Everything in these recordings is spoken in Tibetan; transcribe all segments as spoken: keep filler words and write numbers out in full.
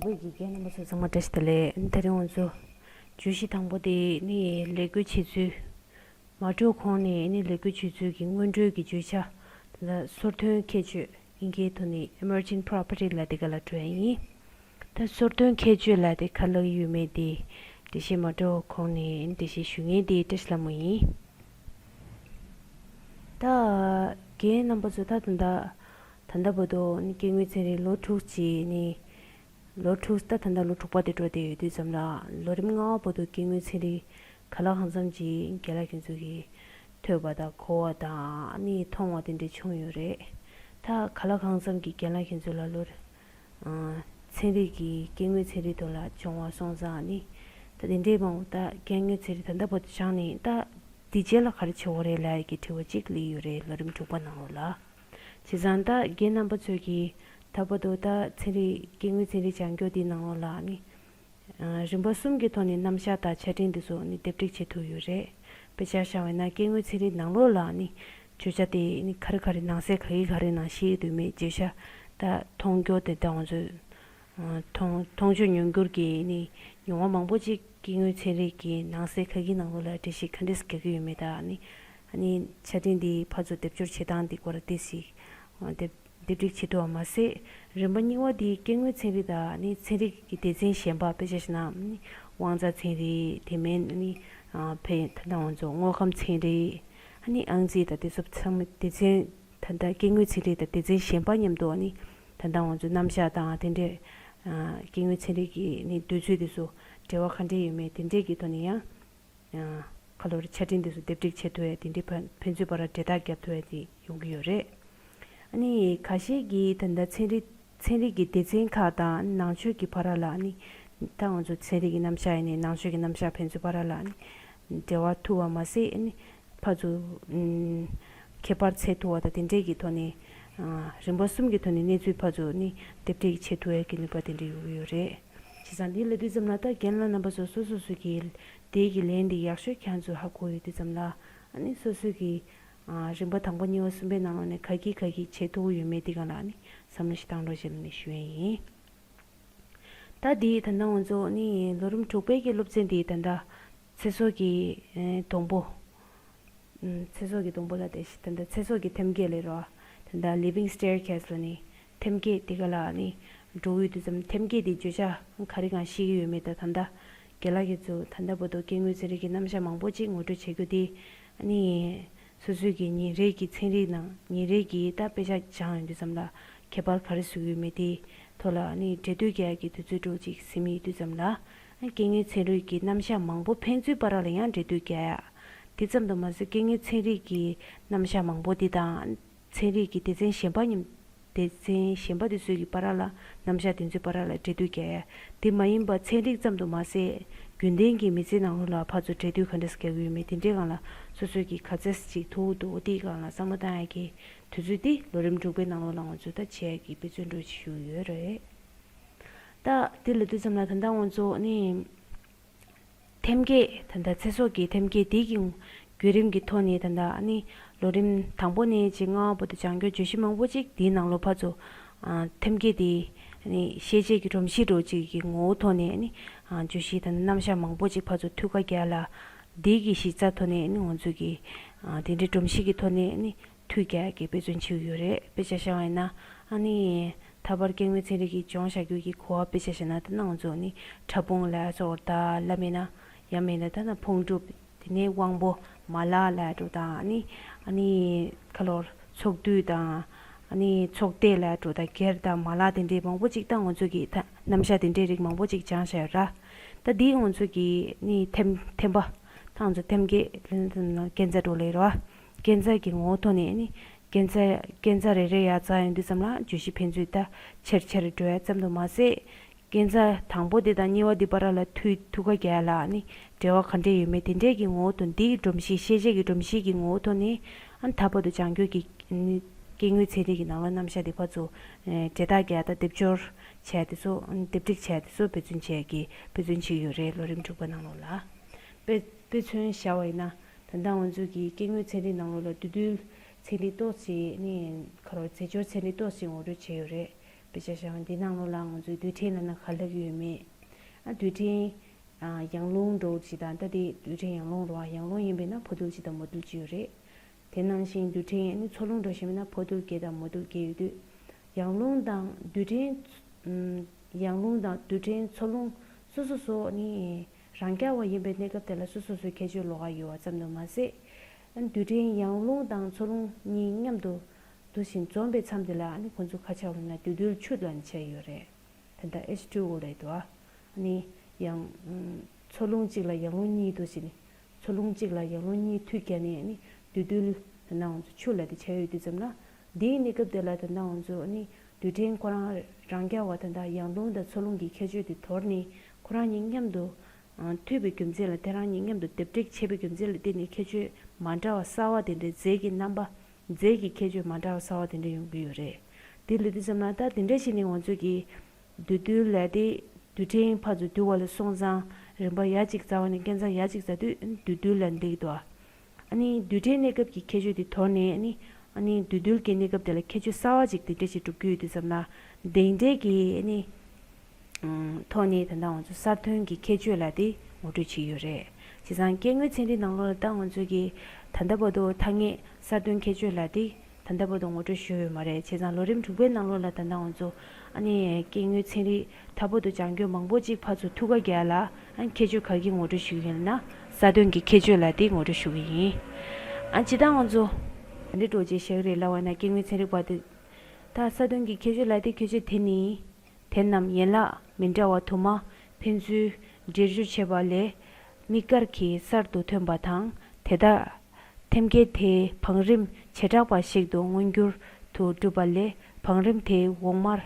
བོད་ཀྱི་རྒན་རྣམ་པ་ཚོ་ཚང་མ་བཀྲ་ཤིས་བདེ་ལེགས། དེ་རིང་ང་ཚོ་བརྗོད་གཞི་དང་པོ་དེ་ནི་ལས་བགོས་བྱེད་ཚུལ། མ་འགྲོ་གོང་ནས་ནི་ལས་བགོས་བྱེད་ཚུལ་གྱི་སྔོན་འགྲོའི་གི་བརྗོད་བྱ་དེ་ལ་སོར་ཐོན་ཁྱད་ཆོས་ཡིན་གྱི་ཐོག་ནས་emergent property ལ་དེ་ག་ལ་འགྲོ་ཡ་ཡིན། ད་སོར་ཐོན་ཁྱད་ཆོས་ལ་དེ་ག་ལ་ཡོད་མེད་དེ་འགྲེལ་བཤད་མ་འགྲོ་གོང་ནས་འགྲེལ་བཤད་ཞུ་མཁན་དེ་བཀྲ་ཤིས་ལྷ་མོ་ཡིན། ད་རྒན་རྣམ་པ་ཚོ་ད་ད་ད་ད་ལྟ་བར་དུ་ནི་སྐྱེ་དངོས་ཚན་རིག་ལོ་དྲུག་ཅིག་ནི། ལོ་དྲུག་ད་ད་ལྟ་ལོ་དྲུག་པ་དེ་འགྲོ་བསྡད་ཡོད་དུས་ཙམ་ལ་ལོ་རིམ་ལྔ་པ་བར་དུ་སྐྱེ་དངོས་ཚན་རིག་ག་ལ་གང་འཚམ་ཅིག་རྒན་ལགས་ཁྱེད་ཚོ་གིས་ཐོས་པ་དང་གོ་བ་དང་ནི་མཐོང་བ་དེ་འདྲ་བྱུང་ཡོད་རེད། ད་ག་ལ་གང་འཚམ་གྱི་རྒན་ལགས་ཁྱེད་ཚོ་ལ་ལོ་རེ་ཚན་རིག་གི་སྐྱེ་དངོས་ཚན་རིག་ཐོག་ལ་སྦྱོང་བ་སོང་ཙང་ནི་ད་དེ་འདྲའི་མང་པོ་ད་སྐྱེ་དངོས་ཚན་རིག་ད་ལྟ་བར་དུ་སྦྱངས་ནས་ད་དེ་རྗེས་ལ་ག་རེ་བྱེད་དགོས་རེད་ལབ་ཡ་གི་དྲི་བ་གཅིག་སླེབས་ཡོད་རེད་ལོ་རིམ་དྲུག་པ་ནང་ལོགས་ལ། བྱས་ཙང་ད་རྒན་རྣམ་པ་ཚོས་ཀྱིས་ད་བར་དུ་ད་ཚན་རིག་སྐྱེ་དངོས་ཚན་རིག་སྦྱང་རྒྱུ་དེའི་ནང་ལོགས་ལ་ནི། ཨ། རིམ་པ་གསུམ་གྱི་ཐོག་ནས་རྣམ་གཞག་དང་ཆ་འཕྲིན་དེ་ཚོ་ནི་སྡེབ་སྒྲིག་བྱེད་ཐུབ་ཡོད་རེད། དཔེ་ཆ་བཞག་པ་ཡིན་ན་སྐྱེ་དངོས་ཚན་རིག་ནང་ལོགས་ལ་ནི་བརྗོད་བྱ་དེ་ནི་ག་རེ་ག་རེ་ནང་གསེས་ག་གི་ག་རེ་ནང་བཤད་ཡོད་མེད་བརྗོད་བྱ་ད་མཐོང་རྒྱུ་དེ་ད་ང་ཚོས་མཐོང་མཐོང་ཆོས་མྱོང་འགྱུར་གྱི་ནི་མྱོང་བ་མང་པོ་ཅིག་སྐྱེ་དངོས་ཚན་རིག་གི་ནང་གསེས་ག་གི་ནང་ལོགས་ལ་འགྲེལ་བཤད་ག་འདྲས་རྒྱག་གི་ཡོད་མེད་དང་ནི། ཨ་ནི་ཆ་འཕྲིན་འདི་ཕར་ཚུར་སྡེབ་སྦྱོར་བྱེད་སྟངས་འདི་སྐོར་ཏོག་ཙམ་སྡེབ་སྒྲིག་བྱེད་ཐུབ་པ་མ་ཟད། རིམ་པ་གཉིས་པ་འདི་སྐྱེ་དངོས་ཚན་རིག་དང་ནི་ཚན་རིག་གི་སྡེ་ཚན་གཞན་པ་དཔེ་ཆ་བཞག་ན་ནི་དབང་རྩ་ཚན་རིག་དེ་མིན་ནི་ཨ་ཕན་ད་ལྟ་ང་ཚོ་དངོས་ཁམས་ཚན་རིག་ཨ་ནི་ཨང་རྩིས་དང་དེ་ཚོ་ཚང་མ་སྡེ་ཚན་ད་ལྟ་སྐྱེ་དངོས་ཚན་རིག་དང་སྡེ་ཚན་གཞན་པ་མཉམ་དུ་ཨ་ནི་ད་ལྟ་ང་ཚོ་རྣམ་གཞག་དང་དེ་འདྲས་ཨ་སྐྱེ་དངོས་ཚན་རིག་གི་ནི་འདོད་ཚུལ་དེ་ཚོ་འབྲེལ་བ་ག་འདྲས་ཡོད་མེད་དེ་འདྲས་ཀྱི་ཐོག་ནས་ཡང་། ཁ་ལོར་ཆ་འཕྲིན་དེ་ཚོ་སྡེབ་སྒྲིག་བྱེད་ཐུབ་ཡ་དེ་འདྲའི་ཕན་ཕན་ཚུན་བར་འབྲེལ་ཐག་རྒྱབ་ཐུབ་ཡ་དེ་ཡོང་གི་ཡོད་རེད། ཨ་ནི་ཁ་ཤས་ཀྱིས་ད་ལྟ་ཚན་རིག་ཚན་རིག་གི་སྡེ་ཚན་ཁག་དང་ནང་ཆོས་ཀྱི་བར་ལ་ཨ་ནི་ད་ང་ཚོ་ཚན་རིག་གི་རྣམ་གཞག་ཡིན་ནའི་ནང་ཆོས་ཀྱི་རྣམ་གཞག་ཕན་ཚུན་བར་ལ་ཨ་ནི་འབྲེལ་བ་ཐུབ་པ་མ་ཟད་ཨ་ནི་ཕར་ཚུར་ཨུམ་ཁྱད་པར་འཚོལ་ཐུབ་པ་དང་དེ་འདྲས་ཀྱི་ཐོག་ནས་ཨ་རིམ་པ་གསུམ་གྱི་ཐོག་ནས་གནས་ཚུལ་ཕར་ཚུར་ཨ་ནི་སྡེབ་སྒྲིག་བྱེད་ཐུབ་ཡ་གི་ནུས་པ་དེ་འདྲ་ཡོང་གི་ཡོད་རེད། བྱས་ཙང་འདི་ལབ་དུས་ཙམ་ལ་ད་རྒན་ལགས་རྣམ་པ་ཚོ་སོ་སོ་སོ་གི་དེའི་གི་ལན་འདི་ཡག་ཤོས་ཁྱེད་རང་ཚོས་ཧ་གོ་ཡོད་དུས་ཙམ་ལ་ཨ་ནི་སོ་སོའི་གི་ཨ་རིམ་པ་དང་པོ་གཉིས་པ་གསུམ་པའི་ནང་ལོགས་ནས་ག་གི་ག་གི་བྱེད་ཐུབ་ཀྱི་ཡོད་མེད་འདི་སྒང་ལ་ཨ་ནི་བསམ་བློ་ཞིག་བཏང་རོགས་ཞེས་ནས་ཞུ་ཡས་ཡིན། ད་འདི་ད་ལྟ་ང་ཚོ་ཨ་ནི་ལོ་རིམ་དྲུག་པའི་གི་སློབ་ཚན་འདི་ད་ལྟ་ཚེ་སྲོག་གི་ཨེ་སྡོང་པོ། ཨུམ། ཚེ་སྲོག་གི་སྡོང་པོ་ལ་དེ་ད་ལྟ་ཚེ་སྲོག་གི་ཐེམ་སྐས་ལབ་རེད་བ། ད་ལྟ་living staircase ལབ་ནི་ཐེམ་སྐས་དེ་ག་ལ་ནི་འགྲོ་གི་ཡོད་དུས་ཙམ་ཐེམ་སྐས་དེ་བརྗོད་བྱ་ག་རེ་གང་ཤེས་ཀྱི་ཡོད་མེད་ད་ད་ལྟ་རྒན་ལགས་ཁྱེད་ཚོ་ད་ལྟ་བར་དུ་སྐྱེ་དངོས་ཚན་རིག་གི་རྣམ་གཞག་མང་པོ་ཅིག་ངོ་སྤྲོད་བྱེད་རྒྱུ་དེ་ཨ་ནི་སོ་སོའི་གི་ཉིན་རེ་གི་ཚན་རིག་ནང་ཉིན་རེ་གི་ད་དཔེ་ཆ་སྦྱངས་ཡོང་དུས་ཙམ་ལ་ཁྱད་པར་ག་རེ་བཟོ་གི་ཡོད་མེད་དེ་ཐོག་ལ་ཨ་ནི་འགྲེལ་བརྗོད་རྒྱག་ཡག་གི་དུས་ཚོད་འདྲ་བོ་ཅིག་ཟིན་ཡོད་དུས་ཙམ་ལ། སྐྱེ་དངོས་ཚན་རིག་གི་རྣམ་གཞག་མང་པོ་ཕན་ཚུན་བར་ལ་ཡང་འབྲེལ་མཐུད་རྒྱག་ཡ། དེ་ཙམ་དུ་མ་ཟད་སྐྱེ་དངོས་ཚན་རིག་གི་རྣམ་གཞག་མང་པོ་འདི་དང་ཚན་རིག་གི་སྡེ་ཚན་གཞན་པ་མཉམ་སྡེ་ཚན་གཞན་པ་དེ་ཚོའི་གི་བར་ལ་རྣམ་གཞག་དེ་ཚོའི་བར་ལ་འབྲེལ་མཐུད་རྒྱག་ཡ། དེ་མ་ཡིན་པ་ཚན་རིག་ཙམ་དུ་མ་ཟད་རྒྱུན་ལྡན་གྱི་མི་ཚེའི་ནང་ལོགས་ལ་ཕར་ཚུར་འབྲེལ་མཐུད་ག་འདྲས་རྒྱག་གི་ཡོད་མེད་དེ་འདྲའི་སྒང་ལ་སོ་སོའི་གི་ག་ཚད་ཅིག་ཐུག་འདུག་དེའི་སྒང་ལ་བསམ་བློ་བཏང་ཡ་གི་དུས་ཚོད་དེ་ལོ་རིམ་དྲུག་པའི་ནང་ལོགས་ལ་ང་ཚོས་ད་བྱེད་ཡ་གི་དཔེ་མཚོན་འདྲ་བོ་ཞིག་ཞུ་ཡི་ཡོད་རེད། ད་དེ་ལབ་དུས་ཙམ་ལ་ད་ལྟ་ང་ཚོ་ནི་ཐེམ་སྐས་ད་ལྟ་ཚེ་སྲོག་གི་ཐེམ་སྐས་དེ་གི་བརྒྱུད་རིམ་གྱི་ཐོག་ནས་ད་ལྟ་ནི་ལོ་རིམ་དང་པོ་ནས་ཅིག་ལྔ་པ་བར་དུ་སྦྱང་རྒྱུ་བརྗོད་གཞི་མང་པོ་ཅིག་དེའི་ནང་ལོགས་ཕར་ཚུར་ཨ་ཐེམ་སྐས་དེ་ནི་ཤེས་བྱའི་གི་སྒྲོམ་གཞི་འདྲ་བོ་ཅིག་གི་ངོ་བོ་ཐོག་ནས་ནི་ཨ་བརྗོད་གཞི་ད་ལྟ་རྣམ་གཞག་མང་པོ་ཅིག་ཕར་ཚུར་མཐུད་ཁ་རྒྱག་ལ་དེ་གི་གཞི་རྩ་ཐོག་ནས་ནི་ང་ཚོ་གི་ཨ་དེ་འདྲའི་སྒྲོམ་གཞི་གི་ཐོག་ནས་ནི། མཐུད་རྒྱག་གི་དཔེ་མཚོན་ཅིག་ཡོད་རེད། དཔེ་ཆ་བཞག་པ་ཡིན་ན་ཨ་ནི་ད་བར་སྐྱེ་དངོས་ཚན་རིག་གི་སྦྱོང་བྱ་རྒྱུ་གི་གོ་བ་དཔེ་ཆ་བཞག་ན་ད་ནང་ཚོ་ནི་ཕྲ་ཕུང་ལ་སོགས་ད་ལ་མིན་ན་ཡང་མིན་ན་ད་ན་ཕུང་གྲུབ་དེ་ནས་དབང་པོ་མ་ལག་ལ་འགྲོ་དང་ཨ་ནི་ཨ་ནི་ཁ་ལོར་ཚོགས་འདུས་དང་ཨ་ནི་ཚོགས་སྡེ་ལ་འགྲོ་དང་སྒེར་དང་མ་ལག་དེ་འདྲའི་མང་པོ་ཅིག་ད་ང་ཚོ་གི་ད་རྣམ་གཞག་དེ་འདྲའི་རིགས་མང་པོ་ཅིག་སྦྱངས་བཞག་ཡོད་ར། ད་འདིའི་ང་ཚོ་གི་ནི་ཐེམ་ཐེམ་པ་ད་ང་ཚོ་ཐེམ་སྐས་ལ་ན་ན་སྐས་འཛེག་འགྲོ་ལེ་ར། སྐས་འཛེག་གི་ངོ་བོ་ཐོག་ནས་ནི། སྐས་འཛེག་སྐས་འཛེག་རེ་རེ་ཡར་འཛེག་ཡོང་དུས་ཙམ་ལ་བརྗོད་གཞི་ཕན་ཚུན་ད་ཆེར་ཆེར་འགྲོ་ཡ་ཙམ་དུ་མ་ཟད། སྐས་འཛེག་དང་པོ་དེ་དང་གཉིས་པ་དེ་བར་ལ་མཐུད་མཐུད་ཁ་རྒྱག་ཡ་ལ་ནི་འབྲེལ་བ་ག་འདྲས་ཡོད་མེད་དེ་འདྲས་ཀྱི་ངོ་བོ་དང་འདི་གི་སྒྲོམ་གཞི་ཤེས་བྱའི་གི་སྒྲོམ་གཞི་གི་ངོ་བོ་ཐོག་ནས་ཨ་ནི་ད་བར་དུ་སྦྱང་རྒྱུ་གི་ནི་སྐྱེ་དངོས་ཚན་རིག་གི་ནང་ལ་རྣམ་གཞག་དེ་ཕར་ཚུར་ཨེ་འབྲེལ་ཐག་རྒྱག་ཡ་ད་སྡེབ་སྦྱོར་བྱས་དེ་ཚོ་ཨ་ནི་སྡེབ་སྒྲིག་བྱས་དེ་ཚོ་འབད་བརྩོན་བྱས་ཀྱི་འབད་བརྩོན་བྱེད་ཀྱི་ཡོད་རེད་ལོ་རིམ་དྲུག་པ་ནང་ལོགས་ལ། དཔེ་དཔེ་མཚོན་བཞག་པ་ཡིན་ན་ད་ལྟ་ང་ཚོ་གི་སྐྱེ་དངོས་ཚན་རིག་ནང་ལོགས་ལ་འདུས་རྡུལ་ཚན་རིག་ཏོག་ཙམ་ནི་ཁ་རོ་རྫས་སྦྱོར་ཚན་རིག་ཏོག་ཙམ་ངོ་སྤྲོད་བྱས་ཡོད་རེད། དཔེ་ཆ་བཞག་ན་འདི་ནང་ལོགས་ལ་ང་ཚོའི་རྡུལ་ཕྲན་ལབ་ན་ག་ལབ་ཀྱི་ཡོད་མེད། ཨ་རྡུལ་ཕྲན་ཨ་ཡང་རླུང་འགྲོ་ཅིག་དང་། ད་དེ་རྡུལ་ཕྲན་ཡང་རླུང་རེད་བ། ཡང་རླུང་ཡིན་པས་ན་འཕོ་འདུལ་ཅིག་དང་མོ་འདུལ་ཅིག་ཡོད་རེད། དེ་ནང་བཞིན་རྡུལ་ཕྲན་ནི་འཚོ་རླུང་འགྲོ་བཞིན་པས་ན་འཕོ་འདུལ་བརྒྱད་དང་མོ་འདུལ་བརྒྱད་ཡོད་དུས། ཡང་རླུང་དང་རྡུལ་ཕྲན། ཨམ། ཡང་རླུང་དང་རྡུལ་ཕྲན་འཚོ་རླུང་སོ་སོ་སོ་ནི་རང་རྐྱ་བ་ཡིན་པའི་གནས་སྐབས་དེ་ལ་སོ་སོ་སོའི་ཁྱད་ཆོས་ལོགས་ཀ་ཡོད་པ་ཙམ་དུ་མ་ཟད། རྡུལ་ཕྲན་ཡང་རླུང་དང་འཚོ་རླུང་གཉིས་མཉམ་དུ་འདུ་ཞིང་འཛོམས་པའི་མཚམས་དེ་ལ་ནི་ཁོང་ཚོ་ག་ཆགས་ལབ་ན་རྡུལ་རྡུལ་ཆུ་ལབ་ནས་བྱས་ཡོད་རེད། ད་ལྟ་ཨེཆ་ཊུ་ཨོ་ལབ་འདུག་ཨ་ནི་ཡང་། ཨམ། འཚོ་རླུང་གཅིག་ལ་ཡང་རླུང་གཉིས་འདུ་ཞིང་། འཚོ་རླུང་གཅིག་ལ་ཡང་རླུང་གཉིས་མཐུད་བརྒྱབ་ནས་ནི་རྡུལ་རྡུལ་ད་ལྟ་ང་ཚོ་ཆུ་ལབ་དེ་བྱས་ཡོད་དུས་ཙམ་ལ། འདིའི་གནས་སྐབས་དེ་ལ་ད་ལྟ་ང་ཚོ་ནི་རྡུལ་ཕྲན་ཁོ་རང་རང་རྐྱ་བ་ད་ལྟ་ཡང་རླུང་དང་འཚོ་རླུང་གི་ཁྱད་ཆོས་དེ་དོར་ནས་ཁོ་རང་གཉིས་མཉམ་དུ་མཐུད་པའི་རྒྱུ་མཚན་ལ། དེ་རང་གཉིས་མཉམ་དུ་སྡེབ་སྒྲིག་བྱས་པའི་རྒྱུ་མཚན་ལ་བརྟེན་ནས་ཁྱད་ཆོས་མ་འདྲ་བ་གསར་བ་དེ་འདྲའི་རྫས་ཀྱི་རྣམ་པ། རྫས་ཀྱི་ཁྱད་ཆོས་མ་འདྲ་བ་གསར་བ་དེ་འདྲ་ཡོང་གི་ཡོད་རེད། དེ་ལབ་དུས་ཙམ་ལ་ད་དེ་འདྲ་བྱས་ནས་ང་ཚོ་གི་རྡུལ་རྡུལ་ལབ་དེ་རྡུལ་ཕྲན་ཕར་ཚུར་འདུ་བ་ལ་སོང་ཙང་རིམ་པ་ཡ་གཅིག་རྩ་བ་ནས་སྐས་འཛེག་ཡ་གཅིག་རྩ་དུས་རྡུལ་རྡུལ་ལབ་འདུག་གི་འདུག་ཨ་ནི་རྡུལ་ཕྲན་གནས་སྐབས་ཀྱི་ཁྱད་ཆོས་དེ་དོར་ནས་ཨ་ནི་ཨ་ནི་རྡུལ་རྡུལ་གྱི་གནས་སྐབས་དེ་ལ་ཁྱད་ཆོས་གསར་བ་ཅིག་དེ་འདྲ་ཞིག་གྲུབ་ཀྱི་ཡོད་དུས་ཙམ་ལ། དེ་འདྲའི་གི་ཨ་ནི་ཐོག་ནས་ད་ལྟ་ང་ཚོ་གསར་ཐོན་གྱི་ཁྱད་ཆོས་ལབ་དེ་ངོ་སྤྲོད་བྱས་ཡོད་རེད། བྱས་ཙང་སྐྱེ་དངོས་ཚན་རིག་ནང་ལོགས་ལ་ད་ང་ཚོ་གི་ད་ལྟ་བར་དུ་ཐ་སྙད་གསར་ཐོན་ཁྱད་ཆོས་ལབ་དེ་ད་ལྟ་བར་དུ་ངོ་སྤྲོད་ཞུས་ཡོད་མ་རེད། བྱས་ཙང་ལོ་རིམ་དྲུག་པའི་ནང་ལོགས་ལ་ད་ལྟ་ང་ཚོ་ཨ་ནི་སྐྱེ་དངོས་ཚན་རིག་ད་བར་དུ་སྦྱང་རྒྱུ་མང་པོ་ཅིག་ཕར་ཚུར་ཐུག་ག་རྒྱག་ལ། ཨ་ནི་ཁྱད་ཆོས་ག་གི་ངོ་སྤྲོད་ཞུ་གི་ཡིན་ན་གསར་ཐོན་གྱི་ཁྱད་ཆོས་ལབ་དེ་ངོ་སྤྲོད་ཞུ་གི་ཡིན། ཨ་ཇི་ལྟར་ང་ཚོ་ད་འདི་འགྲོ་རྗེས་བཤད་གི་རེད་ལབ་པ་ན། སྐྱེ་དངོས་ཚན་རིག་པ་དེ་ད་གསར་ཐོན་གྱི་ཁྱད་ཆོས་ལབ་དེ་ཁྱད་ཆོས་དེ་ནི། དེ་རྣམས་ཡན་ལག་མི་འདྲ་བ་དུ་མ་ཕན་ཚུན་འདྲེས་སྦྱོར་བྱེད་པ་ལས་དམིགས་བཀར་གྱིས་གསར་དུ་ཐོན་པ་དང་། དེ་དག་ཐེམ་སྐས་དེའི་བང་རིམ་བྱེ་བྲག་པ་ཞིག་ཏུ་མངོན་འགྱུར་དུ་གྲུབ་པ་ལས་བང་རིམ་དེའི་འོག་མར་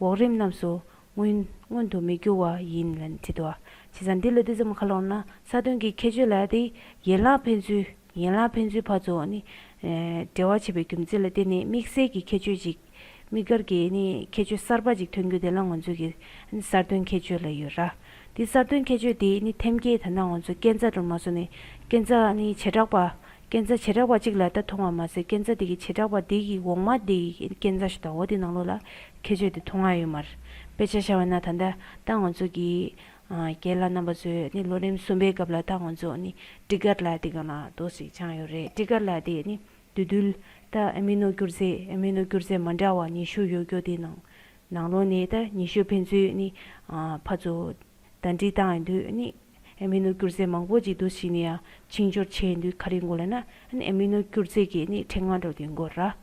འོག་རིམ་རྣམས་སུ་མངོན་མངོན་དུ་མི་འགྱུར་བ་ཡིན་ལབ་བྲིས་འདུག་བ། བྱས་ཙང་འདི་ལ་དེ་ཙམ་ག་ལབ་ན་གསར་ཐོན་གྱི་ཁྱད་ཆོས་ལབ་དེ་ཡན་ལག་ཕན་ཚུན། ཡན་ལག་ཕན་ཚུན་ཕར་ཚུར་ནི་འབྲེལ་བ་བྱེད་པའི་རྒྱུ་མཚན་ལ་བརྟེན་ནས་དམིགས་བསལ་གྱི་ཁྱད་ཆོས་ཅིག་དམིགས་བཀར་གྱི་ནི་ཁྱད་ཆོས་གསར་པ་ཅིག་ཐོན་རྒྱུ་དེ་ལ་ང་ཚོས་ཀྱི་ནི་གསར་ཐོན་ཁྱད་ཆོས་ལབ་ཡོད་ར། དེ་གསར་ཐོན་ཁྱད་ཆོས་དེ་ནི་ཐེམ་སྐས་ད་ལྟ་ང་ཚོ་སྐས་འཛེག་འགྲོ་མ་སོང་ནས་སྐས་འཛེག་ནི་བྱེ་བྲག་པ། སྐས་འཛེག་བྱེ་བྲག་པ་གཅིག་ལ་ད་མཐོང་བ་མ་ཟད། སྐས་འཛེག་དེ་གི་བྱེ་བྲག་པ་དེ་གི་འོག་མ་དེ་གི་སྐས་འཛེག་ཞིག་དང་འོ་དེ་ནང་ལོགས་ལ་ཁྱད་ཆོས་དེ་མཐོང་ཡ་ཡོད་མ་རེད། དཔེ་ཆ་བཞག་པ་ན་ད་ལྟ་ད་ང་ཚོ་གི་རྒན་ལགས་རྣམ་པ་ཚོས་ནི་ལོ་རིམ་གསུམ་པའི་སྐབས་ལ་ད་ང་ཚོ་ནི་ཊི་གར་ལབ་དེ་ག་ན་འདུག་སེ་སྦྱངས་ཡོད་རེད། ཊི་གར་ལབ་དེ་ནི་རྡུལ་རྡུལ་ད་ཨ་མི་ནོ་སྒྱུ་རྩལ། ཨ་མི་ནོ་སྒྱུ་རྩལ་མ་འདྲ་བ་ཉི་ཤུ་ཡོད་རྒྱུ་དེ་ནང་ནང་ལོགས་ནས་ད་ཉི་ཤུ་ཕན་ཚུན་ནི་ཕར་ཚུར་ཟླ་སྒྲིལ་བཏང་ཡོང་དུས་ནི་ཨ་མི་ནོ་སྒྱུ་རྩལ་མང་པོ་ཅིག་འདུག་སེ་ནི་ཡང་འཆིང་སྦྱོར་བྱས་ཡོང་དུས་ག་རེ་ཡོང་གི་ལབ་ན། ཨ་ནི་ཨ་མི་ནོ་སྒྱུ་རྩལ་གྱི་ནི་ཕྲེང་བ་འདྲ་བོ་དེ་ཡོང་གི་ར།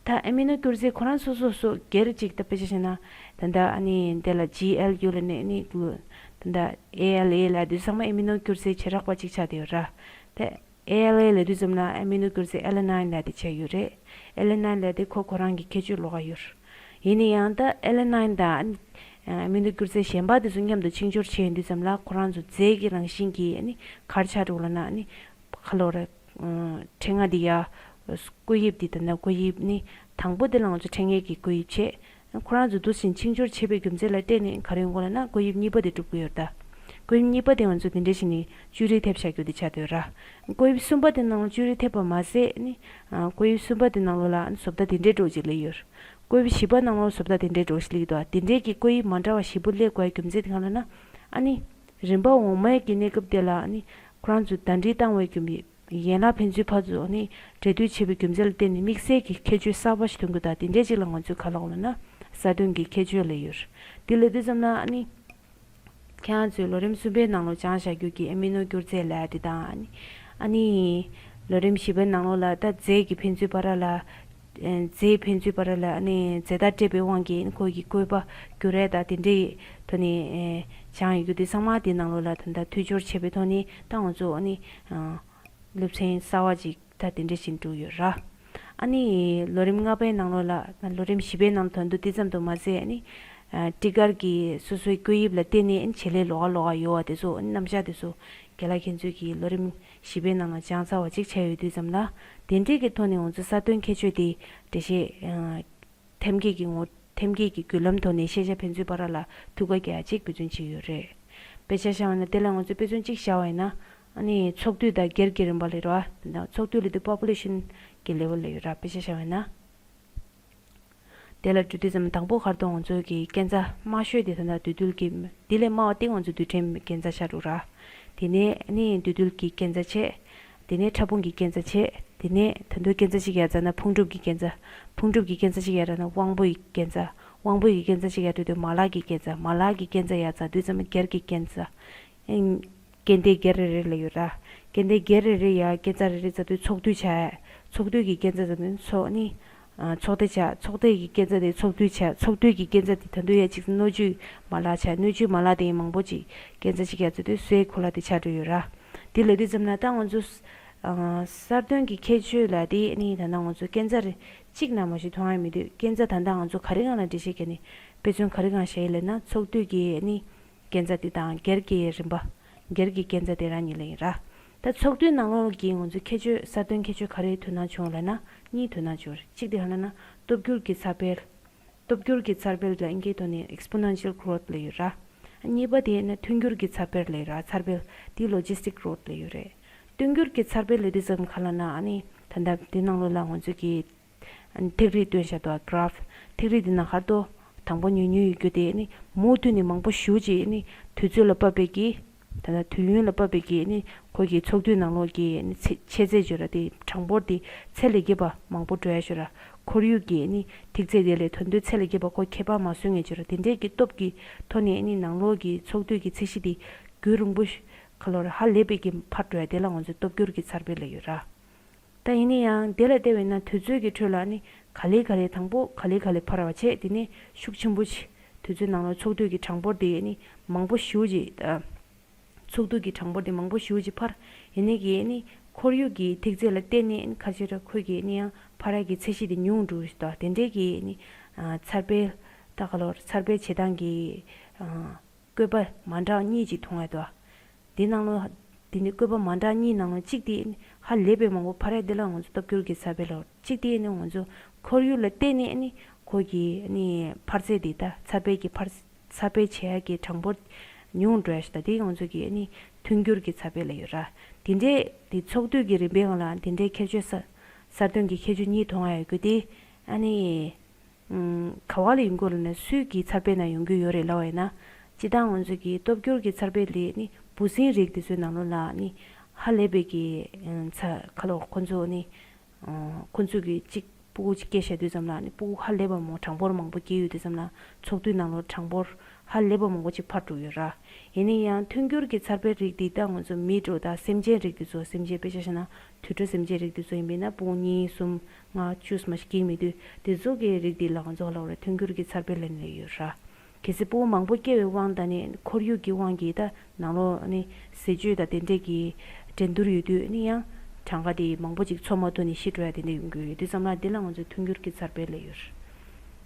ད་ཨ་མི་ནོ་སྒྱུ་རྩལ་ཁོ་རང་སོ་སོ་སོ་སྒེར་གཅིག་ད་དཔེ་ཆ་བཞག་ན་ད་ལྟ་ཨ་ནི་འདི་ལ་ཇི་ཨེལ་ཡུ་ལབ་ནས་ནི་ད་ལྟ་ཨེ་ཨེལ་ཨེ་ལབ་དུས་ཚང་མ་ཨ་མི་ནོ་སྒྱུ་རྩལ་བྱེ་བྲག་པ་གཅིག་ཆགས་བསྡད་ཡོད་ར། ད་ཨེ་ཨེལ་ཨེ་ལབ་དུས་ཙམ་ལ་ཨ་མི་ནོ་སྒྱུ་རྩལ་ཨེ་ལེ་ནའིན་ལབ་དེ་ཆགས་ཡོད་རེད། ཨེ་ལེ་ནའིན་ལབ་དེ་ཁོ་ཁོ་རང་གི་ཁྱད་ཆོས་ལོགས་ཀ་ཡོད་ར། ཡིན་ན་ཡང་ད་ཨེ་ལེ་ནའིན་དང་ཨ་མི་ནོ་སྒྱུ་རྩལ་གཞན་པ་དེ་ཚོ་མཉམ་དུ་འཆིང་སྦྱོར་བྱས་ཡོང་དུས་ཙམ་ལ་ཁོ་རང་ཚོ་རྫས་ཀྱི་རང་བཞིན་གྱིས་ནི་ག་རེ་ཆགས་འགྲོ་ལབ་ན་ནི། ཁ་ལོ་རེ། ཕྲེང་བ་འདི་ཡ། བཀོད་དབྱིབས་འདི་ད་ནི་བཀོད་དབྱིབས་ནི། དང་པོ་འདི་ལ་ང་ཚོ་ཕྲེང་བའི་གི་བཀོད་དབྱིབས་བྱས། ཁོ་རང་ཚོ་འདུ་ཞིང་འཆིང་སྦྱོར་བྱེད་པའི་རྒྱུ་མཚན་ལ་བརྟེན་ནས་ག་རེ་ཡོང་གི་ལབ་ན་བཀོད་དབྱིབས་གཉིས་པ་དེ་གྲུབ་ཀྱི་ཡོད་རེད་ད། བཀོད་དབྱིབས་གཉིས་པ་དེ་ང་ཚོ་འདི་འདྲ་ཞིག་ནི་བཅུད་རིས་ཐེབས་བཞག་རྒྱུ་དེ་ཆགས་བསྡད་ཡོད་ར། བཀོད་དབྱིབས་གསུམ་པ་དེ་ནང་ལ་བཅུད་རིས་ཐེབས་པ་མ་ཟད་ནི། བཀོད་དབྱིབས་གསུམ་པ་དེ་ནང་ལོགས་ལ་བཟོ་ལྟ་དེ་འདྲའི་འདྲ་བོ་ཅིག་སླེབས་ཡོད་རེད། བཀོད་དབྱིབས་བཞི་པ་ནང་ལོགས་བཟོ་ལྟ་དེ་འདྲའི་འདྲ་བོ་ཞིག་སླེབས་ཀྱི་འདུག་དེ་འདྲའི་གི་བཀོད་དབྱིབས་མ་འདྲ་བ་བཞི་པོ་སླེབས་དགོས་པའི་རྒྱུ་མཚན་དེ་གང་ལབ་ན། ཨ་ནི། རིམ་པ་འོག་མའི་གི་གནས་སྐབས་དེ་ལ་ཨ་ནི་ཁོ་རང་ཚོ་ཟླ་སྒྲིལ་བཏང་བའི་རྒྱུ་མཚན། ཡན་ལག་ཕན་ཚུན་ཕར་ཚུར་ཨ་ནི་འབྲེལ་མཐུད་བྱེད་པའི་རྒྱུ་མཚན་ལ་བརྟེན་ནས་དམིགས་བསལ་གྱི་ཁྱད་ཆོས་གསར་པ་ཞིག་ཐོན་གྱི་འདུག་དེ་འདྲའི་ཅིག་ལ་ང་ཚོས་ག་ལབ་དགོས་ལབ་ན་གསར་ཐོན་གྱི་ཁྱད་ཆོས་ལབ་ཡོད་རེད། དེ་ལབ་དུས་ཙམ་ལ་ཨ་ནི། ཁྱེད་རང་ཚོས་ལོ་རིམ་གསུམ་པའི་ནང་ལོགས་སྦྱངས་བཞག་རྒྱུ་གི་ཨ་མི་ནོ་སྒྱུ་རྩལ་ལབ་དེ་དང་ཨ་ནི། ཨ་ནི། ལོ་རིམ་བཞི་པའི་ནང་ལོགས་ལ་ད་རྫས་ཀྱི་ཕན་ཚུན་བར་ལ། རྫས་ཕན་ཚུན་བར་ལ་ཨ་ནི་རྫས་བརྟག་སྤྲད་པའི་དབང་གིས་ཁོ་གི་བཀོད་པ་འགྱུར་རེས་དང་དེ་འདྲའི་ཐོག་ནས་སྦྱངས་ཡོད་རྒྱུ་དེ་ཚང་མ་དེའི་ནང་ལོགས་ལ་ད་ལྟ་མཐུད་སྦྱོར་བྱས་པའི་ཐོག་ནས་ད་ང་ཚོ་ཨ་ནི་སློབ་ཚན་གསར་བ་ཅིག་ད་དེ་འདྲ་ཞིག་འགྲོ་གི་ཡོད་ར། ཨ་ནི་ལོ་རིམ་ལྔ་པའི་ནང་ལོགས་ལ་ལོ་རིམ་བཞི་པའི་ནང་ལ་ཐོན་དུས་དེ་ཙམ་དུ་མ་ཟད་ཨ་ནི། ཊི་གར་གྱི་སོ་སོའི་བཀོད་དབྱིབས་ལ་བརྟེན་ནས་ཨ་ནི་བྱེད་ལས་ལོགས་ཀ་ལོགས་ཀ་ཡོད་པ་དེ་ཚོ་ཨ་ནི་རྣམ་གཞག་དེ་ཚོ་རྒན་ལགས་ཁྱེད་ཚོས་ཀྱིས་ལོ་རིམ་བཞི་པའི་ནང་ལ་སྦྱངས་ཚར་བ་ཅིག་ཆགས་ཡོད་དུས་ཙམ་ལ། དེ་འདྲའི་གི་ཐོག་ནས་ང་ཚོ་གསར་ཐོན་ཁྱད་ཆོས་དེ་འགྲེལ་བཤད། ཐེམ་སྐས་ཀྱི་ངོ་ཐེམ་སྐས་ཀྱི་བརྒྱུད་ལམ་ཐོག་ནས་ཤེས་བྱ་ཕན་ཚུན་བར་ལ་ཐུག་ག་རྒྱག་ཅིག་འབད་བརྩོན་བྱས་ཡོད་རེད། དཔེ་ཆ་བཞག་པ་ན་དེ་ལ་ང་ཚོས་དཔེ་མཚོན་གཅིག་བཞག་པ་ཡིན་ན། ཨ་ནི་ཚོགས་འདུ་དང་སྒེར་གྱི་རིམ་པ་ལ་རེད་བ། ཚོགས་འདུ་ལ་དེ་པོ་པུ་ལེ་ཤན་གྱི་ལེ་ཝལ་ལ་ཡོད་ར། དཔེ་ཆ་བཞག་པ་ཡིན་ན། དེ་ལ་འགྲོ་དུས་ཙམ་དང་པོ་ཁར་དུ་ང་ཚོ་གི་སྐས་འཛེག་དམའ་ཤོས་དེ་ད་ལྟ་འདུས་རྡུལ་གྱི། དེ་ལས་དམའ་བ་དེ་ང་ཚོ་རྡུལ་ཕྲན་སྐས་འཛེག་ཆགས་འགྲོ་ར། དེ་ནས་ནི་འདུས་རྡུལ་གྱི་སྐས་འཛེག་བྱས། དེ་ནས་ཕྲ་ཕུང་གི་སྐས་འཛེག་བྱས། དེ་ནས་ད་དུང་སྐས་འཛེག་ཅིག་ཡར་འཛེགས་ན་ཕུང་གྲུབ་ཀྱི་སྐས་འཛེག་ཕུང་གྲུབ་ཀྱི་སྐས་འཛེག་ཅིག་ཡར་འཛེགས་ན་དབང་པོ་ཡི་སྐས་འཛེག་དབང་པོ་ཡི་སྐས་འཛེག་ཅིག་ཡར་འགྲོ་དུས་མ་ལག་གི་སྐས་འཛེག་མ་ལག་གི་སྐས་འཛེག་ཡར་འཛེགས་དུས་ཙམ་སྒེར་གྱི་སྐས་འཛེག་སྐས་འདེད་སྒེར་རེ་རེ་ལ་ཡོད་ར། སྐས་འདེད་སྒེར་རེ་རེ་ཡ་སྐས་འཛེག་རེ་རེ་འཛེགས་དུས་ཚོགས་འདུས་བྱས། ཚོགས་འདུས་ཀྱི་སྐས་འཛེག་འཛེགས་དུས་ཚོགས་ནི། ཨ། ཚོགས་སྡེ་བྱས། ཚོགས་སྡེ་ཡི་སྐས་འཛེག་དེ་ཚོགས་འདུས་བྱས། ཚོགས་འདུས་ཀྱི་སྐས་འཛེག་དེ་ད་དུང་ཡ་གཅིག་སྣོད་བཅུད་མ་ལག་བྱས། སྣོད་བཅུད་མ་ལག་དེ་ཡི་མང་པོ་ཅིག་སྐས་འཛེག་ཅིག་ཡ་འཛེགས་དུས་སའི་གོ་ལ་དེ་ཆགས་འགྲོ་ཡོད་ར། དེ་ལབ་དུས་ཙམ་ན་ད་ང་ཚོ། ཨ། གསར་གཏོད་ཀྱི་ཁྱད་ཆོས་ལ་དེ་ནི་ད་ལྟ་ང་ཚོ་སྐས་འཛེག་རེ་གཅིག་ནང་མ་ཞིག་མཐོང་ཡ་མི་འདུག་སྐས་འཛེག་ད་ལྟ་ང་ཚོ་ག་རེ་སྒང་ལ་འགྲེལ་བཤད་བརྒྱབ་ནས་དཔེ་མཚོན་ག་རེ་སྒང་བཞག་ཡིན་ལབ་ན་ཚོགས་འདུས་ཀྱི་ནི། སྐས་འཛེག་དེ་དང་སྒེར་གྱི་རིམ་པ། སྒེར་གྱི་སྐས་འཛེག་དེ་རང་ཉིད་ལ་ཡིན་ར། ད་ཚོགས་འདུའི་ནང་ལོགས་ཀྱི་ང་ཚོ་ཁྱད་ཆོས་གསར་གཏོད་ཁྱད་ཆོས་ག་རེ་དོ་སྣང་བྱུང་ལབ་ན་གཉིས་དོ་སྣང་བྱུང་རེད། གཅིག་དེ་ག་ལབ་ན་སྟོབས་འགྱུར་གྱི་འཚར་འཕེལ། སྟོབས་འགྱུར་གྱི་འཚར་འཕེལ་ལ་ཨིན་སྐད་ཐོག་ནས་exponential growth ལབ་ཡོད་ར། གཉིས་པ་དེ་ནི་ཐོན་འགྱུར་གྱི་འཚར་འཕེལ་ལབ་ཡོད་ར། འཚར་འཕེལ་དེ་logistic growth ལབ་ཡོད་རེད། ཐོན་འགྱུར་གྱི་འཚར་འཕེལ་ལབ་དུས་ཙམ་ག་ལབ་ན་ཨ་ནི་ད་ལྟ་དེ་ནང་ལོགས་ལ་ང་ཚོ་གི་ཐིག་རིས་སྟོན་བཞག་འདུག graph ཐིག་རིས་འདི་ནང་ཧར་དོ། དང་པོ་ཉུང་ཉུང་ཡོད་རྒྱུ་དེ་ནི་མུ་མཐུད་ནས་མང་པོ་ཞེ་པོ་ཅིག་ནི་དུས་ཚོད་ལ་བབས་པའི་གི། ད་ལྟ་དུས་ཡུན་ལ་བབས་པའི་གི་ནི་ཁོ་གི་ཚོགས་འདུའི་ནང་ལོགས་ཀྱི་ནི་ཚེ་ཆེ་ཚད་བརྗོད་ར་དེ་གྲངས་འབོར་དེ་ཚད་ལས་བརྒལ་བ་མང་པོ་འགྲོ་ཡ་ཤོད་ར། ཁོར་ཡུག་གི་ནི་ཐིག་ཚད་དེ་ལས་ད་དུང་ཚད་ལས་བརྒལ་བ་ཁོ་ཁྱད་པར་མ་བཟོ་ངེས་བརྗོད་ར། དེ་འདྲའི་གི་སྟོབས་ཀྱི་ཐོག་ནས་ནི་ནང་ལོགས་ཀྱི་ཚོགས་འདུ་གི་ཚད་གཞི་དེ་རྒྱུན་རིང་པོ་ཞིག་ག་ལོར་ཧ་ལས་པའི་གི་འཕར་འགྲོ་ཡ་དེ་ལ་ང་ཚོས་སྟོབས་འགྱུར་གྱི་འཚར་འཕེལ་ལབ་ཡོད་ར། ད་ཡིན་ན་ཡང་དེ་ལ་བལྟས་པས་ན་དུས་ཚོད་ཀྱི་ཁྲོད་ལ་ནི་ག་ལེ་ག་ལེ་དང་པོ་ག་ལེ་ག་ལེ་འཕར་བ་བྱས། དེ་ནས་ཤུགས་ཆེན་པོ་ཞིག་དུས་ཚོད་ནང་ལ་ཚོགས་འདུ་གི་གྲངས་འབོར་དེ་ནི་མང་པོ་ཞེ་པོ་ཅིག་ཨ། ཚོགས་འདུ་གི་གྲངས་འབོར་དེ་མང་པོ་ཞེ་པོ་ཅིག་འཕར། ཡིན་ནའི་གི་ནི་ཁོར་ཡུག་གི་ཐིག་ཚད་ལ་བལྟས་ནས་ནི་ཁ་ཤས་ར་ཁོས་གི་ནི་ཡང་འཕར་ཡ་གི་ཚད་གཞི་དེ་ཉུང་འགྲོ་ཞིག་དང་དེ་འདྲའི་གི་ནི་ཨ། འཚར་འཕེལ་ད་ག་ལོར་འཚར་འཕེལ་བྱེད་སྟངས་ཀྱི་ཨ། བཀོད་པ་མ་འདྲ་གཉིས་ཅིག་མཐོང་ཡ་འདུག་དེ་ནང་ལོ། དེ་ནི་བཀོད་པ་མ་འདྲ་གཉིས་ནང་ལོ་གཅིག་དེ་ཧ་ལས་པའི་མང་པོ་འཕར་ཡ་དེ་ལ་ང་ཚོ་སྟོབས་འགྱུར་གྱི་འཚར་འཕེལ་ལོ། གཅིག་དེ་ནི་ང་ཚོ་ཁོར་ཡུག་ལ་བལྟས་ནས་ནི་ཁོ་གི་ནི་འཕར་ཚད་དེ་ད་འཚར་འཕེལ་གྱི་འཕར་འཚར་འཕེལ་བྱེད་ཡ་གི་གྲངས་འབོར་ཉུང་འགྲོ་ཡ་ཞིག་ད་དེ་ང་ཚོ་གི་ནི་ཐོན་འགྱུར་གྱི་འཚར་འཕེལ་ལ་ཡོད་ར། དེ་འདྲའི་དེ་ཚོགས་དུས་ཀྱི་རིམ་པའི་སྒང་ལ་དེ་འདྲའི་ཁྱད་ཆོས་གསར་གསར་གཏོད་ཀྱི་ཁྱད་ཆོས་གཉིས་མཐོང་ཡ་ཡོད་རྒྱུ་དེ་ཨ་ནི། ཨུམ། ག་བ་ལ་ཡོང་གི་ཡོད་ལབ་ན་སུའི་གི་འཚར་འཕེལ་ནང་ཡོང་གི་ཡོད་རེད་ལབ་པ་ཡིན་ན། སྤྱིར་བཏང་ང་ཚོ་གི་སྟོབས་འགྱུར་གྱི་འཚར་འཕེལ་དེ་ནི་འབུ་སྲིན་རིགས་དེ་ཚོའི་ནང་ལོགས་ལ་ནི་ཧ་ལས་པའི་གི་ཨུམ། ཚ་ཁ་ལོ་ཁོ་ཚོ་ནི་ཨུམ། ཁོ་ཚོ་གི་གཅིག་སྤུ་གུ་གཅིག་སྐྱེས་བཞག་དུས་ཙམ་ལ་ནི་སྤུ་གུ་ཧ་ལས་པ་མང་གྲངས་འབོར་མང་པོ་སྐྱེས་ཡོད་དུས་ཙམ་ལ་ཚོགས་དུས་ནང་ལོགས་གྲངས་འབོར་ཧ་ལས་པ་མང་པོ་ཅིག་འཕར་འགྲོ་ཡོད་ར། ཡིན་ན་ཡང་ཐོན་འགྱུར་གྱི་འཚར་འཕེལ་རིགས་འདི་ད་ང་ཚོ་མི་འདྲ་ད་སེམས་ཅན་རིགས་འདི་ཚོ་སེམས་ཅན་དཔེ་ཆ་བཞག་ན་དུད་འགྲོ་སེམས་ཅན་རིགས་འདི་ཚོ་ཡིན་པས་ན་སྤུ་གུ་གཉིས་གསུམ་ལྔ་བཅུ་ཙམ་ཞིག་སྐྱེ་མི་དུས་དེ་ཚོ་གི་རིགས་འདི་ལ་ང་ཚོ་ལ་བར་ཐོན་འགྱུར་གྱི་འཚར་འཕེལ་ལབ་ནས་ཡོད་ར། གལ་སྲིད་སྤུ་གུ་མང་པོ་སྐྱེ་བའི་དབང་དང་ནི་ཁོར་ཡུག་གི་དབང་གིས་ད་ནང་ལོགས་ནི་ཟས་བཅུད་དང་དེ་འདྲས་ཀྱི་འགྲན་བསྡུར་ཡོད་དུས་ནི་ཡང་གྲངས་ཀ་དེ་མང་པོ་ཅིག་འཚོ་མ་ཐུབ་ནས་ཤི་འགྲོ་ཡ་དེ་འདྲས་ཡོང་གི་ཡོད་དུས་ཙམ་ལ་འདི་ལ་ང་ཚོས་ཐོན་འགྱུར་གྱི་འཚར་འཕེལ་ལབ་ཡོད་ར།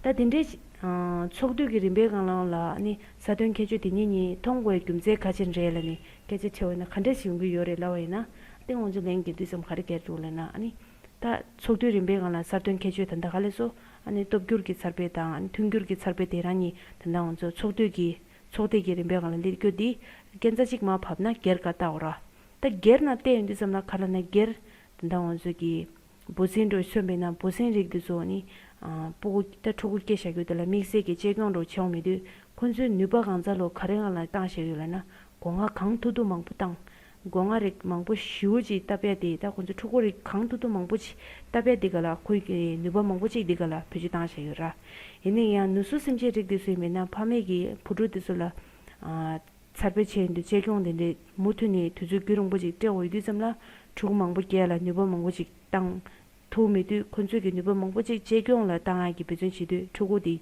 ད་དེ་འདྲའི་ཨ། ཚོགས་དུས་ཀྱི་རིམ་པའི་སྒང་ལ་ནི་གསར་གཏོད་ཁྱད་ཆོས་དེ་གཉིས་གཉིས་མཐོང་དགོས་རྒྱུ་མཚན་ག་ཅི་རེད་ལབ་ནས་སྐད་ཆ་དྲིས་པ་ཡིན་ན་ག་འདྲ་ཞིག་ཡོང་གི་ཡོད་རེད་ལབ་པ་ཡིན་ན། དེ་ང་ཚོ་ལན་རྒྱག་དུས་ཙམ་ག་རེ་རྒྱག་འདུག་ལབ་ན་ཨ་ནི། ད་ཚོགས་དུས་རིམ་པའི་སྒང་ལ་གསར་གཏོད་ཁྱད་ཆོས་ད་ལྟ་ག་ལས་སོ་ཨ་ནི་སྟོབས་འགྱུར་གྱི་འཚར་འཕེལ་དང་ཨ་ནི་ཐོན་འགྱུར་གྱི་འཚར་འཕེལ་དེ་རང་གཉིས་ད་ལྟ་ང་ཚོ་ཚོགས་དུས་ཀྱི་ཚོགས་སྡེ་གི་རིམ་པའི་སྒང་ལ་སླེབས་རྒྱུ་འདི་སྐས་འཛེག་གཅིག་མར་བབས་ན་སྒེར་ག་ལྟ་བ་ར། ད་སྒེར་ནང་བལྟས་ཡོང་དུས་ཙམ་ལ་ག་ལབ་ན་སྒེར་ད་ལྟ་ང་ཚོ་གི་འབུ་སྲིན་འདྲ་སོན་པས་ན་འབུ་སྲིན་རིགས་འདི་ཚོ་ནི། ཨ། སྤུ་གུ་ད་ཕྲུ་གུ་སྐྱེས་བཞག་རྒྱུ་དེ་ལ་དམིགས་བསལ་གྱི་གཅེས་སྐྱོང་འདྲ་བྱེད་ཡོང་མེད་དུས་ཁོ་ཚོའི་ནུས་པ་གང་ཙམ་ལོ་ག་རེ་སྒང་ལ་བཏང་བཞག་ཡོད་ལབ་ན་སྒོ་ང་གང་ཐུབ་ཐུབ་མང་པོ་བཏང་། སྒོ་ང་རིགས་མང་པོ་ཞེ་པོ་ཅིག་བཏབ་ཡ་དེ་ད་ཁོ་ཚོ་ཕྲུ་གུ་རིགས་གང་ཐུབ་ཐུབ་མང་པོ་ཅིག་བཏབ་ཡ་དེ་ག་ལ་ཁོའི་ནུས་པ་མང་པོ་ཅིག་དེ་ག་ལ་བེད་སྤྱོད་བཏང་བཞག་ཡོད་ར། ཡིན་ན་ཡང་ནུ་གསོ་སེམས་ཅན་རིགས་དེ་ཚོ་ཡིན་མིན་ན་ཕ་མེས་ཀྱི་བུ་ཕྲུག་དེ་ཚོ་ལ། ཨ། འཚར་འཕེལ་བྱས་ཡོང་དུས་གཅེས་སྐྱོང་དེ་འདྲའི་མུ་མཐུད་ནས་དུས་ཚོད་རྒྱུན་རིང་པོ་ཅིག་སྤྲད་འོས་དུས་ཙམ་ལ་ཕྲུ་གུ་མང་པོ་སྐྱེ་ཡ་ལ་ནུས་པ་མང་པོ་ཅིག་བཏང་ཐུབ་མེད་དུས་ཁོ་ཚོས་ཀྱི་ནུས་པ་མང་པོ་ཅིག་གཅེས་སྐྱོང་ལ་བཏང་ཡ་གི་འབད་བརྩོན་བྱེད་དུས་ཕྲུ་གུ་དེ་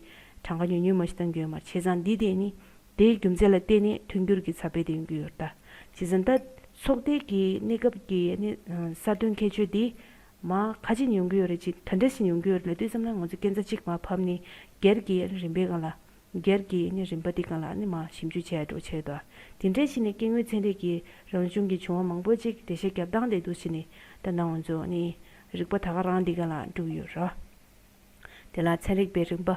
གྲངས་ཀ་ཉུང་ཉུང་མ་ཞིག་བཏང་གི་ཡོད་མ་རེད། བྱས་ཙང་འདི་དེ་ནི་དེའི་རྒྱུ་མཚན་ལ་བརྟེན་ནས་ཐོན་འགྱུར་གྱི་འཚར་འཕེལ་དེ་ཡོང་གི་ཡོད་རེད་ད། བྱས་ཙང་ད་ཚོགས་སྡེ་གི་གནས་སྐབས་ཀྱི་ནི་གསར་གཏོད་ཁྱད་ཆོས་དེ་མ་ག་ཅིག་ནས་ཡོང་གི་ཡོད་རེད་ཅིག་ག་འདྲ་ཞིག་ནས་ཡོང་གི་ཡོད་རེད་ལབ་དུས་ཙམ་ལ་ང་ཚོ་སྐས་འཛེག་གཅིག་མར་བབས་ནས་སྒེར་གྱི་རིམ་པའི་སྒང་ལ། སྒེར་གྱི་ནི་རིམ་པ་འདི་སྒང་ལ་ནི་མར་ཞིབ་འཇུག་བྱས་འགྲོ་བྱས་འདུག་དེ་འདྲའི་ཞིག་ནས་སྐྱེ་དངོས་ཚན་རིག་གི་རང་བྱུང་གི་བྱུང་བ་མང་པོ་ཅིག་འགྲེལ་བཤད་རྒྱབ་སྟངས་དེ་འདུག་ཕྱིན་ནས་ད་ནང་ང་ཚོ་ནི་རིག་པ་ད་ག་རང་འདི་སྒང་ལ་འགྲོ་གི་ཡོད་ར། དེ་ལ་ཚན་རིག་པའི་རིམ་པ།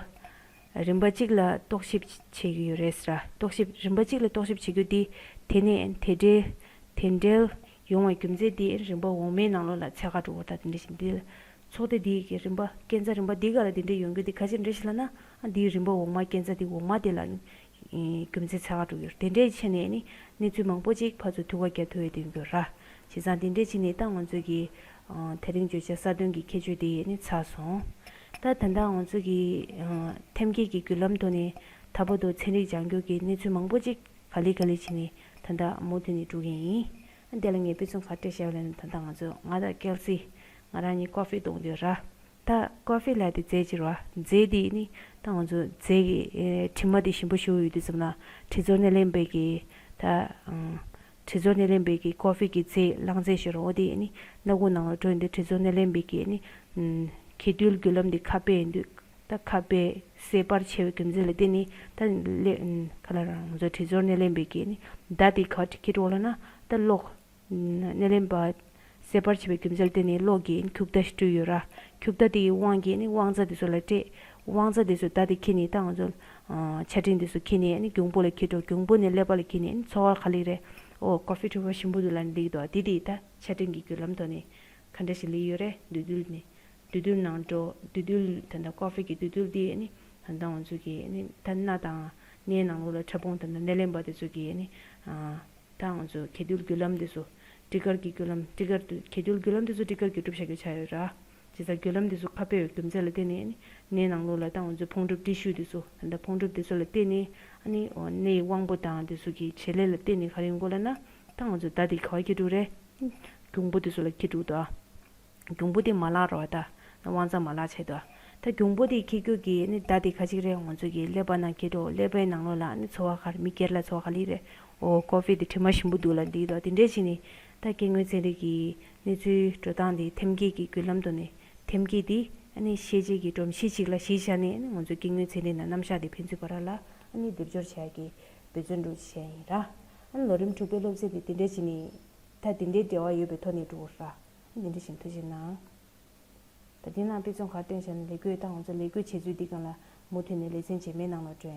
རིམ་པ་གཅིག་ལ་རྟོག་ཞིབ་བྱེད་ཀྱི་ཡོད་རེད་ཟེར། རྟོག་ཞིབ་རིམ་པ་གཅིག་ལ་རྟོག་ཞིབ་བྱེད་རྒྱུ་འདི་དེ་ནས་དེ་འབྲེལ་དེ་འབྲེལ་ཡོང་བའི་རྒྱུ་མཚན་འདི་རིམ་པ་འོག་མའི་ནང་ལོགས་ལ་འཚོལ་ག་འགྲོ་དགོས། ད་དེ་འདྲ་ཞིག་འདི་ལ་ ཚོགས་སྡེ་འདིའི་གི་རིམ་པ་སྐས་འཛེག་རིམ་པ་འདི་ག་ལ་དེ་འདྲའི་ཡོང་རྒྱུ་དེ་ག་ཅི་འདྲ་ཞིག་ལབ་ན། ཨ་འདིའི་རིམ་པ་འོག་མ་སྐས་འཛེག་དེ་འོག་མ་དེ་ལ་ནི་རྒྱུ་མཚན་ཚ་ག་འགྲོ་གི་ཡོད། དེ་འདྲའི་ཆ་ནས་ནི་གནས་ཚུལ་མང་པོ་ཅིག་ཕར་ཚུར་ཐུག་པ་རྒྱག་ཐུབ་ཡོད་དེ་ཡོད་ར། བྱས་ཙང་དེ་འདྲའི་ཆ་ནས་ད་ང་ཚོ་གི་དེ་རིང་བརྗོད་བྱ་གསར་གཏོད་ཀྱི་ཁྱད་ཆོས་དེ་ནི་ཚར་སོང་། ད་ད་ལྟ་ང་ཚོ་གི་ཐེམ་སྐས་ཀྱི་བརྒྱུད་ལམ་ཐོག་ནས་ད་བར་དུ་ཚན་རིག་སྦྱང་རྒྱུ་གི་གནས་ཚུལ་མང་པོ་ཅིག་ག་ལེ་ག་ལེ་བྱས་ནས་ད་ལྟ་མུ་མཐུད་ནས་འགྲོ་གི་ཡིན། དེ་ལ་ངས་དཔེ་མཚོན་ག་རེ་བཤད་ལབ་ན། ད་ལྟ་ང་ཚོ་ང་དང་ཀལ་སི་ང་རང་གཉིས་ཀོ་ཧྥི་འཐུང་གི་ཡོད་ར། ད་ཀོ་ཧྥི་ལབ་དེ་རྫས་ཅིག་རེད་བ། རྫས་དེ་ནི་ད་ང་ཚོ་རྫས་ཀྱི་ཨེ་དྲི་མ་དེ་ཞིམ་པོ་ཞེ་པོ་ཡོད་དུས་ཙམ་ལ་དྲི་ཚོར་སྣེ་ལེན་པའི་གི་ད་ཨང་དྲི་ཚོར་སྣེ་ལེན་པའི་གི་ཀོ་ཧྥི་གི་རྫས་རླངས་རྫས་ཞིག་རེད། འོ་དེ་ནི་སྣ་ཁུག་ནང་ལ་འགྲོ་ཡོང་དུས་དྲི་ཚོར་སྣེ་ལེན་པའི་གི་ནི་ཨམ་གྱེས་རྡུལ་བརྒྱུད་ལམ་དེ་ཁ་སྦས་ཡོང་དུས། ད་ཁ་སྦས་སེལ་བར་བྱེད་པའི་རྒྱུ་མཚན་ལ་བརྟེན་ནས་ད་ལེ་ཨམ་ག་ལ་རང་ཚོ་དྲི་ཚོར་སྣེ་ལེན་པའི་གི་ནི་མདའ་དེ་ག་འཁྱེར་འགྲོ་ལབ་ན་ད་གློག་སྣེ་ལེན་པ་སེལ་བར་བྱེད་པའི་རྒྱུ་མཚན་ལ་བརྟེན་ནས་གློག་གི་ཁྱུག་རྟ་ཞིག་སྤྲུལ་ཡོད་ར། ཁྱུག་རྟ་དེའི་དབང་གིས་ནི་དབང་རྩ་དེ་ཚོ་ལ་སྤྲད། དབང་རྩ་དེ་ཚོ་མདའ་དེ་འཁྱེར་ནས་ད་ང་ཚོ་ཨ་ཆ་འཕྲིན་དེ་ཚོ་འཁྱེར་ནས་ནི་གྱོང་པོ་ལ་འཁྱེར་འགྲོ། གྱོང་པོ་ནས་ཀླད་པ་ལ་འཁྱེར་ནས་ནི་ཚོར་བ་ག་ལེ་རེད། ཨོ་ཀོ་ཧྥི་འཐུང་བ་ཞིམ་པོ་འདུག་ལབ་ནས་སླེབས་ཀྱི་འདུག་དེ་དེ་ད་ཆ་འཕྲིན་གྱི་བརྒྱུད་ལམ་ཐོག་ནས་ག་འདྲ་ཞིག་སླེབས་ཡོད་རེད། འདུས་རྡུལ་ནས་འདུས་རྡུལ་ནང་འགྲོ། འདུས་རྡུལ་ད་ལྟ་ཀོ་ཧྥི་གི་འདུས་རྡུལ་དེ་ནི་ད་ལྟ་ང་ཚོ་གི་ནི་ད་སྣ་དང་སྣའི་ནང་ལོགས་ལ་ཕྲ་ཕུང་ད་ལྟ་སྣེ་ལེན་པ་དེ་ཚོ་གི་ནི་ཨ། ད་ང་ཚོ་གྱེས་རྡུལ་བརྒྱུད་ལམ་འདི་ཚོ་ཊི་ཀར་གྱི་བརྒྱུད་ལམ། ཊི་ཀར་དུ་གྱེས་རྡུལ་བརྒྱུད་ལམ་འདི་ཚོ་ཊི་ཀར་གྱིས་གྲུབ་བཞག་རྒྱུ་ཆགས་ཡོད་ར། བྱས་ཙང་བརྒྱུད་ལམ་འདི་ཚོ་ཁ་སྦས་པའི་རྒྱུ་མཚན་ལ་བརྟེན་ནས་ནི་སྣའི་ནང་ལོགས་ལ་ད་ང་ཚོ་ཕུང་གྲུབ་ཊི་ཤུ་འདི་ཚོ་ད་ལྟ་ཕུང་གྲུབ་འདི་ཚོ་ལ་བརྟེན་ནས་ཨ་ནི་འོ་སྣའི་དབང་པོ་དང་འདི་ཚོ་གི་བྱེད་ལས་ལ་བརྟེན་ནས་ག་རེ་ཡོང་གི་ལབ་ན། ད་ང་ཚོ་མདའ་འདི་ག་པར་འཁྱེར་འགྲོ་རེད། གྱོང་པོ་འདི་ཚོ་ལ་འཁྱེར་འགྲོ་གི་འདུག་ཨ། གྱོང་པོ་དེ་མ་ལག་རེད་བ། ད་དབང་རྩ་མ་ལག་ཆགས་འདུག་ད་གྱོང་པོ་དེ་འཁྱེར་རྒྱུ་གི་ནི་མདའ་དེ་ག་ཅིག་རེད། ང་ཚོ་གི་ཀླད་པ་ནང་འཁྱེར་འགྲོ། ཀླད་པའི་ནང་ལོགས་ལ་ནི་ཚོར་བ་ག་རེ། མི་སྒེར་ལ་ཚོར་བ་ག་ལེ་རེད། ཨོ་ཀོ་ཧྥི་དེ་དྲི་མ་ཞིམ་པོ་འདུག་ལབ་འདི་འདུག་དེ་འདྲས་བྱས་ནས་ད་སྐྱེ་དངོས་ཚན་རིག་གི་གནས་ཚུལ་འགྲོ་སྟངས་དེ་ཐེམ་སྐས་ཀྱི་བརྒྱུད་ལམ་དུ་ནས་ཐེམ་སྐས་དེ་ཨ་ནི་ཤེས་བྱའི་གི་སྒྲོམ་གཞི་ཅིག་ལ་གཞི་བཞག་ནས་ནི་ང་ཚོ་སྐྱེ་དངོས་ཚན་རིག་ནང་རྣམ་གཞག་དེ་ཕན་ཚུན་བར་ལ་ཨ་ནི་སྡེབ་སྦྱོར་བྱ་ཡག་གི་འབད་བརྩོན་འགྲོ་བྱས་ཡིན་ར། ཨ་ནི་ལོ་རིམ་དྲུག་པའི་སློབ་ཚན་དེ་དེ་འདྲས་བྱས་ནས་ད་དེ་འདྲའི་འབྲེལ་བ་ཡོད་པའི་ཐོག་ནས་འགྲོ་དགོས་ར། འདི་འདྲ་བཞིན་ཐུགས་རྗེ་གནང་། ད་དེ་ནང་དཔེ་མཚོན་ག་རེ་སྟོན་བྱས་ན། ལས་འགུལ་ད་ང་ཚོ་ལས་འགུལ་བྱེད་ཚུལ་འདི་སྒང་ལ་མུ་མཐུད་ནས་ལེ་ཚན་རྗེས་མའི་ནང་ལ་སྤྲོད་ཡིན།